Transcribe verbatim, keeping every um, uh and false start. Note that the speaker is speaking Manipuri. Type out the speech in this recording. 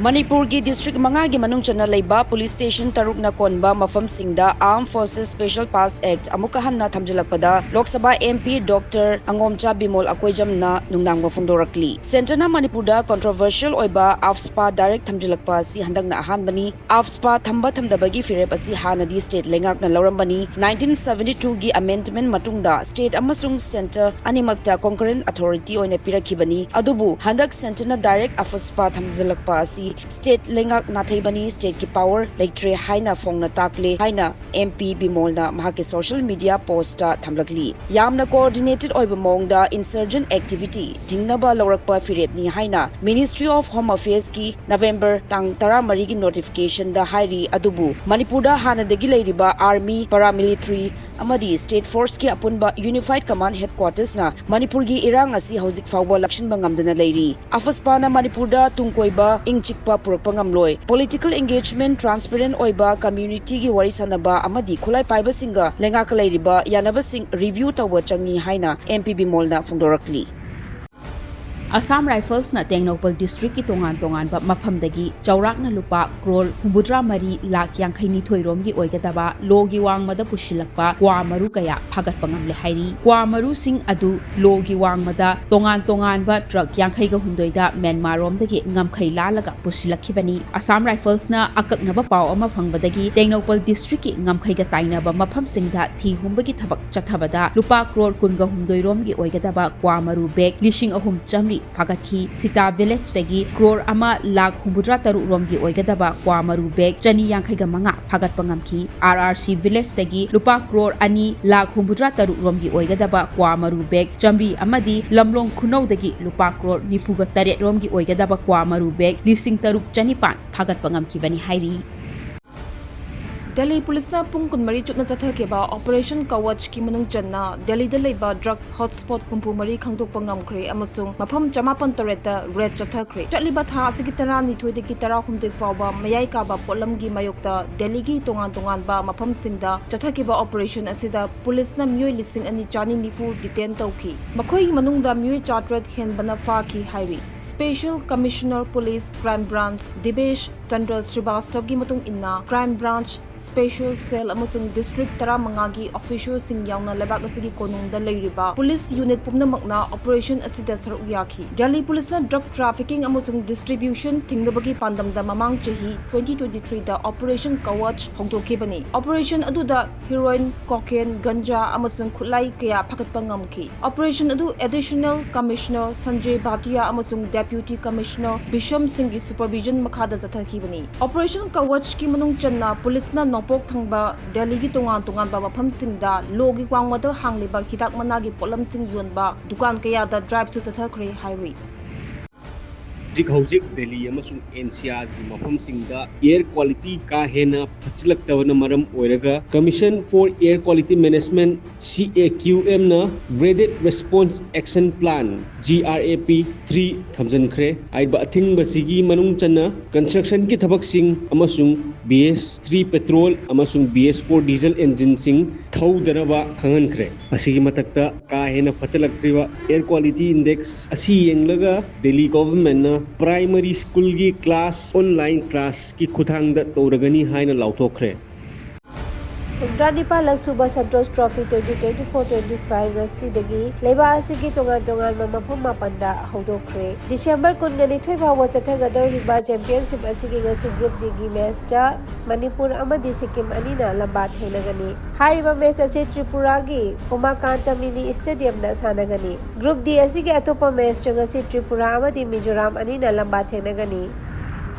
ꯃꯅꯤꯄꯨꯔꯒꯤ ꯗꯤꯁꯇ꯭ꯔꯤꯛ ꯃꯉꯥꯒꯤ ꯃꯅꯨꯡ ꯆꯟꯅ ꯂꯩꯕ ꯄꯨꯂꯤꯁ ꯁ꯭ꯇꯦꯁꯟ ꯇꯔꯨꯛꯅ ꯀꯣꯟꯕ ꯃꯐꯝꯁꯤꯡꯗ Armed Forces Special Pass Act ꯑꯃꯨꯛꯀ ꯍꯟꯅ ꯊꯝꯖꯤꯜꯂꯛꯄꯗ Lok Sabha M P Doctor ꯑꯉꯣꯝꯆꯥ Bimol ꯑꯀꯣꯏꯖꯝꯅ ꯅꯨꯡꯅꯥꯡꯕ ꯐꯣꯡꯗꯣꯔꯛꯂꯤ꯫ ꯁꯦꯟꯇꯔꯅ ꯃꯅꯤꯄꯨꯔꯗ controversial ꯑꯣꯏꯕ AFSPA direct ꯊꯝꯖꯤꯜꯂꯛꯄ ꯑꯁꯤ ꯍꯟꯗꯛꯅ ꯑꯍꯥꯟꯕꯅꯤ꯫ AFSPA ꯊꯝꯕ ꯊꯝꯗꯕꯒꯤ ꯐꯤꯔꯦꯞ ꯑꯁꯤ ꯍꯥꯟꯅꯗꯤ ꯁ꯭ꯇꯦꯠ ꯂꯩꯉꯥꯛꯅ ꯂꯧꯔꯝꯕꯅꯤ꯫ Nineteen seventy twoꯒꯤ amendment ꯃꯇꯨꯡꯗ ꯁ꯭ꯇꯦꯠ ꯑꯃꯁꯨꯡ ꯁꯦꯟꯇꯔ ꯑꯅꯤꯃꯛꯇ concurrent authority ꯑꯣꯏꯅ ꯄꯤꯔꯛꯈꯤꯕꯅꯤ꯫ ꯑꯗꯨꯕꯨ ꯍꯟꯗꯛ ꯁꯦꯟꯇꯔꯅ direct AFSPA ꯊꯝꯖꯤꯜꯂꯛꯄ ꯑꯁꯤ ꯁ꯭ꯇꯦꯠ ꯂꯩꯉꯥꯛ ꯅꯥꯊꯩꯕꯅꯤ, ꯁ꯭ꯇꯦꯠꯀꯤ power ꯂꯩꯇ꯭ꯔꯦ ꯍꯥꯏꯅ ꯐꯣꯡꯅ ꯇꯥꯛꯂꯦ ꯍꯥꯏꯅ M P ꯕꯤꯃꯣꯜꯅ ꯃꯍꯥꯛꯀꯤ social media postꯇ ꯊꯝꯂꯛꯂꯤ꯫ ꯌꯥꯝꯅ coordinated ꯑꯣꯏꯕ ꯃꯑꯣꯡꯗ insurgent activity ꯊꯤꯡꯅꯕ ꯂꯧꯔꯛꯄ ꯐꯤꯔꯦꯞꯅꯤ ꯍꯥꯏꯅ Ministry of Home Affairsꯀꯤ November ꯇꯥꯡ ꯇꯔꯥꯃꯔꯤꯒꯤ notificationꯗ ꯍꯥꯏꯔꯤ꯫ ꯑꯗꯨꯕꯨ ꯃꯅꯤꯄꯨꯔꯗ ꯍꯥꯟꯅꯗꯒꯤ ꯂꯩꯔꯤꯕ army, paramilitary ꯑꯃꯗꯤ state forceꯀꯤ ꯑꯄꯨꯟꯕ unified command headquartersꯅ ꯃꯅꯤꯄꯨꯔꯒꯤ ꯏꯔꯥꯡ ꯑꯁꯤ ꯍꯧꯖꯤꯛ ꯐꯥꯎꯕ ꯂꯥꯛꯁꯤꯟꯕ ꯉꯝꯗꯅ ꯂꯩꯔꯤ꯫ AFSPAꯅ ꯃꯅꯤꯄꯨꯔꯗ ꯇꯨꯡ ꯀꯣꯏꯕ, ꯏꯪ ꯆꯤꯛꯄ ꯄꯨꯔꯛꯄ ꯉꯝꯂꯣꯏ꯫ Political engagement, transparent ꯑꯣꯏꯕ, communityꯒꯤ ꯋꯥꯔꯤ ꯁꯥꯟꯅꯕ ꯑꯃꯗꯤ ꯈꯨꯠꯂꯥꯏ ꯄꯥꯏꯕꯁꯤꯡꯒ ꯂꯩꯉꯥꯛꯀ ꯂꯩꯔꯤꯕ ꯌꯥꯅꯕꯁꯤꯡ review ꯇꯧꯕ ꯆꯪꯏ ꯍꯥꯏꯅ M P ꯕꯤꯃꯣꯜꯅ ꯐꯣꯡꯗꯣꯔꯛꯂꯤ꯫ Assam Riflesꯅ ꯇꯦꯡꯅꯧꯄꯜ districtꯀꯤ ꯇꯣꯉꯥꯟ ꯇꯣꯉꯥꯟꯕ ꯃꯐꯝꯗꯒꯤ ꯆꯥꯎꯔꯥꯛꯅ ꯂꯨꯄꯥ ꯀ꯭ꯔꯣꯔ ꯍꯨꯝꯐꯨꯇꯔꯥ ꯃꯔꯤ ꯂꯥꯈ ꯌꯥꯡꯈꯩ ꯅꯤꯊꯣꯏ ꯔꯣꯝꯒꯤ ꯑꯣꯏꯒꯗꯕ ꯂꯣꯒꯤ ꯋꯥꯡꯃꯗ ꯄꯨꯁꯤꯜꯂꯛꯄ ꯀ꯭ꯋꯥ ꯃꯔꯨ ꯀꯌꯥ ꯐꯥꯒꯠꯄ ꯉꯝꯂꯦ ꯍꯥꯏꯔꯤ꯫ ꯀ꯭ꯋꯥ ꯃꯔꯨꯁꯤꯡ ꯑꯗꯨ ꯂꯣꯒꯤ ꯋꯥꯡꯃꯗ ꯇꯣꯉꯥꯟ ꯇꯣꯉꯥꯟꯕ truck ꯌꯥꯡꯈꯩꯒ ꯍꯨꯝꯗꯣꯏꯗ ꯃ꯭ꯌꯥꯟꯃꯥꯔ ꯔꯣꯝꯗꯒꯤ ꯉꯝꯈꯩ ꯂꯥꯜꯂꯒ ꯄꯨꯁꯤꯜꯂꯛꯈꯤꯕꯅꯤ꯫ Assam Riflesꯅ ꯑꯀꯛꯅꯕ ꯄꯥꯎ ꯑꯃ ꯐꯪꯕꯗꯒꯤ ꯇꯦꯡꯅꯧꯄꯜ districtꯀꯤ ꯉꯝꯈꯩꯒ ꯇꯥꯏꯅꯕ ꯃꯐꯝꯁꯤꯡꯗ ꯊꯤ ꯍꯨꯝꯕꯒꯤ ꯊꯕꯛ ꯆꯠꯊꯕꯗ ꯂꯨꯄꯥ ꯀ꯭ꯔꯣꯔ ꯀꯨꯟꯒ ꯍꯨꯝꯗꯣꯏ ꯔꯣꯝꯒꯤ ꯑꯣꯏꯒꯗꯕ ꯀ꯭ꯋꯥ ꯃꯔꯨ bag ꯂꯤꯁꯤꯡ ꯑꯍꯨꯝ ꯆꯥꯃꯔꯤ ꯐꯥꯒꯠꯈꯤ꯫ ꯁꯤꯇꯥ villageꯇꯒꯤ ꯀ꯭ꯔꯣꯔ ꯑꯃ ꯂꯥꯈ ꯍꯨꯝꯐꯨꯇꯔꯥ ꯇꯔꯨꯛ ꯔꯣꯝꯒꯤ ꯑꯣꯏꯒꯗꯕ ꯀ꯭ꯋꯥ ꯃꯔꯨ bag ꯆꯅꯤ ꯌꯥꯡꯈꯩꯒ ꯃꯉꯥ ꯐꯥꯒꯠꯄ ꯉꯝꯈꯤ꯫ R R C villageꯇꯒꯤ ꯂꯨꯄꯥ ꯀ꯭ꯔꯣꯔ ꯑꯅꯤ ꯂꯥꯈ ꯍꯨꯝꯐꯨꯇꯔꯥ ꯇꯔꯨꯛ ꯔꯣꯝꯒꯤ ꯑꯣꯏꯒꯗꯕ ꯀ꯭ꯋꯥ ꯃꯔꯨ bag ꯆꯥꯃꯔꯤ ꯑꯃꯗꯤ ꯂꯝꯂꯣꯡ ꯈꯨꯅꯧꯗꯒꯤ ꯂꯨꯄꯥ ꯀ꯭ꯔꯣꯔ ꯅꯤꯐꯨꯒ ꯇꯔꯦꯠ ꯔꯣꯝꯒꯤ ꯑꯣꯏꯒꯗꯕ ꯀ꯭ꯋꯥ ꯃꯔꯨ bag ꯂꯤꯁꯤꯡ ꯇꯔꯨꯛ ꯆꯅꯤꯄꯥꯟ ꯐꯥꯒꯠꯄ ꯉꯝꯈꯤꯕꯅꯤ ꯍꯥꯏꯔꯤ꯫ ꯗꯦꯜꯂꯤ ꯄꯨꯂꯤꯁꯅ ꯄꯨꯡ ꯀꯨꯟꯃꯔꯤ ꯆꯨꯞꯅ ꯆꯠꯊꯈꯤꯕ ꯑꯣꯄꯔꯦꯁꯟ ꯀꯋꯆꯀꯤ ꯃꯅꯨꯡ ꯆꯟꯅ ꯗꯦꯜꯂꯤꯗ ꯂꯩꯕ ꯗ꯭ꯔꯒ ꯍꯣꯠꯁ꯭ꯄꯣꯠ ꯍꯨꯝꯐꯨ ꯃꯔꯤ ꯈꯪꯗꯣꯛꯄ ꯉꯝꯈ꯭ꯔꯦ ꯑꯃꯁꯨꯡ ꯃꯐꯝ ꯆꯃꯥꯄꯟ ꯇꯔꯦꯠꯇ ꯔꯦꯗ ꯆꯠꯊꯈ꯭ꯔꯦ꯫ ꯆꯠꯂꯤꯕ ꯊꯥ ꯑꯁꯤꯒꯤ ꯇꯔꯥꯅꯤꯊꯣꯏꯗꯒꯤ ꯇꯔꯥꯍꯨꯝꯗꯣꯏ ꯐꯥꯎꯕ ꯃꯌꯥꯏ ꯀꯥꯕ ꯄꯣꯠꯂꯝꯒꯤ ꯃꯥꯌꯣꯛꯇ ꯗꯦꯜꯂꯤꯒꯤ ꯇꯣꯉꯥꯟ ꯇꯣꯉꯥꯟꯕ ꯃꯐꯝꯁꯤꯡꯗ ꯆꯠꯊꯈꯤꯕ ꯑꯣꯄꯔꯦꯁꯟ ꯑꯁꯤꯗ ꯄꯨꯂꯤꯁꯅ ꯃꯤꯑꯣꯏ ꯂꯤꯁꯤꯡ ꯑꯅꯤ ꯆꯥꯅꯤ ꯅꯤꯐꯨ ꯗꯤꯇꯦꯟ ꯇꯧꯈꯤ꯫ ꯃꯈꯣꯏꯒꯤ ꯃꯅꯨꯡꯗ ꯃꯤꯑꯣꯏ ꯆꯥꯇ꯭ꯔꯦꯠ ꯍꯦꯟꯕꯅ ꯐꯥꯈꯤ ꯍꯥꯏꯔꯤ꯫ Special commissioner police crime branch Devesh Chandra ꯁ꯭ꯔꯤꯕꯥꯁꯇꯕꯒꯤ ꯃꯇꯨꯡ ꯏꯟꯅ, ꯀ꯭ꯔꯥꯏꯝ ꯕ꯭ꯔꯥꯟꯆ, ꯁ꯭ꯄꯦꯁꯤꯌꯦꯜ ꯁꯦꯜ ꯑꯃꯁꯨꯡ ꯗꯤꯁꯇ꯭ꯔꯤꯛ ꯇꯔꯥꯃꯉꯥꯒꯤ ꯑꯣꯐꯤꯁꯔꯁꯤꯡ ꯌꯥꯎꯅ ꯂꯩꯕꯥꯛ ꯑꯁꯤꯒꯤ ꯀꯣꯅꯨꯡꯗ ꯂꯩꯔꯤꯕ ꯄꯨꯂꯤꯁ ꯌꯨꯅꯤꯠ ꯄꯨꯝꯅꯃꯛꯅ ꯑꯣꯄꯔꯦꯁꯟ ꯑꯁꯤꯗ ꯁꯔꯨꯛ ꯌꯥꯈꯤ꯫ ꯗꯦꯜꯂꯤ ꯄꯨꯂꯤꯁꯅ ꯗ꯭ꯔꯒ ꯇ꯭ꯔꯥꯐꯤꯀꯤꯡ ꯑꯃꯁꯨꯡ ꯗꯤꯁꯇ꯭ꯔꯤꯕ꯭ꯌꯨꯁꯟ ꯊꯤꯡꯅꯕꯒꯤ ꯄꯥꯟꯗꯝꯗ ꯃꯃꯥꯡ ꯆꯍꯤ twenty twenty-threeꯗ ꯑꯣꯄꯔꯦꯁꯟ ꯀꯋꯆ ꯍꯧꯗꯣꯛꯈꯤꯕꯅꯤ꯫ ꯑꯣꯄꯔꯦꯁꯟ ꯑꯗꯨꯗ ꯍꯤꯔꯣꯏꯟ, ꯀꯣꯀꯦꯟ, ꯒꯟꯖꯥ ꯑꯃꯁꯨꯡ ꯈꯨꯠꯂꯥꯏ ꯀꯌꯥ ꯐꯒꯠꯄ ꯉꯝꯈꯤ꯫ ꯑꯣꯄꯔꯦꯁꯟ ꯑꯗꯨ ꯑꯦꯗꯤꯁꯅꯦꯜ ꯀꯃꯤꯁꯅꯔ ꯁꯟꯖꯦ ꯚꯥꯇꯤꯌꯥ ꯑꯃꯁꯨꯡ ꯗꯦꯄ꯭ꯌꯨꯇꯤ ꯀꯃꯤꯁꯅꯔ ꯕꯤꯁꯝ ꯁꯤꯡꯒꯤ ꯁꯨꯄꯔꯚꯤꯖꯟ ꯃꯈꯥꯗ ꯆꯠꯊꯈꯤꯕꯅꯤ꯫ ꯑꯣꯄꯔꯦꯁꯟ ꯀꯋꯆꯀꯤ ꯃꯅꯨꯡ ꯆꯟꯅ ꯄꯨꯂꯤꯁꯅ ꯅꯣꯡꯄꯣꯛ ꯊꯪꯕ ꯗꯦꯜꯂꯤꯒꯤ ꯇꯣꯉꯥꯟ ꯇꯣꯉꯥꯟꯕ ꯃꯐꯝꯁꯤꯡꯗ ꯂꯣꯒꯤ ꯋꯥꯡꯃꯗ ꯍꯥꯡꯂꯤꯕ ꯍꯤꯗꯥꯛ ꯃꯅꯥꯒꯤ ꯄꯣꯠꯂꯝꯁꯤꯡ ꯌꯣꯟꯕ ꯗꯨꯀꯥꯟ ꯀꯌꯥꯗ ꯗ꯭ꯔꯥꯏꯚꯁꯨ ꯆꯠꯊꯈ꯭ꯔꯦ ꯍꯥꯏꯔꯤ꯫ ꯍꯧꯖꯤꯛ ꯍꯧꯖꯤꯛ ꯗꯦꯜꯂꯤ ꯑꯃꯁꯨꯡ NCRꯒꯤ ꯃꯐꯝꯁꯤꯡꯗ air quality ꯀꯥ ꯍꯦꯟꯅ ꯐꯠꯆꯤꯜꯂꯛꯇꯕꯅ ꯃꯔꯝ ꯑꯣꯏꯔꯒ Commission for Air Quality Management, CAQMꯅ Graded Response Action Plan, GRAP three ꯊꯝꯖꯤꯟꯈ꯭ꯔꯦ꯫ ꯍꯥꯏꯔꯤꯕ ꯑꯊꯤꯡꯕꯁꯤꯒꯤ ꯃꯅꯨꯡ ꯆꯟꯅ constructionꯒꯤ ꯊꯕꯛꯁꯤꯡ ꯑꯃꯁꯨꯡ BS three petrol ꯑꯃꯁꯨꯡ BS four diesel engineꯁꯤꯡ ꯊꯧꯗꯅꯕ ꯈꯪꯍꯟꯈ꯭ꯔꯦ꯫ ꯑꯁꯤꯒꯤ ꯃꯊꯛꯇ, ꯀꯥ ꯍꯦꯟꯅ ꯐꯠꯆꯜꯂꯛꯇ꯭ꯔꯤꯕ air quality index ꯑꯁꯤ ꯌꯦꯡꯂꯒ ꯗꯦꯜꯂꯤ governmentꯅ primary schoolꯒꯤ class online classꯀꯤ ꯈꯨꯠꯊꯥꯡꯗ ꯇꯧꯔꯒꯅꯤ ꯍꯥꯏꯅ ꯂꯥꯎꯊꯣꯛꯈ꯭ꯔꯦ꯫ ꯍꯨꯝꯗ꯭ꯔꯥ ꯅꯤꯄꯥꯜꯂꯛ ꯁꯨꯕ Santosh trophy twenty twenty-four twenty-five ꯉꯁꯤꯗꯒꯤ ꯂꯩꯕꯥꯛ ꯑꯁꯤꯒꯤ ꯇꯣꯉꯥꯟ ꯇꯣꯉꯥꯟꯕ ꯃꯐꯝ ꯃꯥꯄꯟꯗ ꯍꯧꯗꯣꯛꯈ꯭ꯔꯦ꯫ ꯗꯤꯁꯦꯝꯕꯔ ꯀꯨꯟꯒ ꯅꯤꯊꯣꯏ ꯐꯥꯎꯕ ꯆꯠꯊꯒꯗꯧꯔꯤꯕ championship ꯑꯁꯤꯒꯤ ꯉꯁꯤ group Dꯒꯤ matchꯇ ꯃꯅꯤꯄꯨꯔ ꯑꯃꯗꯤ ꯁꯤꯛꯀꯤꯝ ꯑꯅꯤꯅ ꯂꯝꯕꯥ ꯊꯦꯡꯅꯒꯅꯤ꯫ ꯍꯥꯏꯔꯤꯕ match ꯑꯁꯤ ꯇ꯭ꯔꯤꯄꯨꯔꯥꯒꯤ ꯎꯃꯥꯀꯥꯟꯇ mini stadiumꯗ ꯁꯥꯟꯅꯒꯅꯤ꯫ Group D ꯑꯁꯤꯒꯤ ꯑꯇꯣꯞꯄ matchꯇ ꯉꯁꯤ ꯇ꯭ꯔꯤꯄꯨꯔꯥ ꯑꯃꯗꯤ ꯃꯤꯖꯣꯔꯥꯝ ꯑꯅꯤꯅ ꯂꯝꯕꯥ ꯊꯦꯡꯅꯒꯅꯤ꯫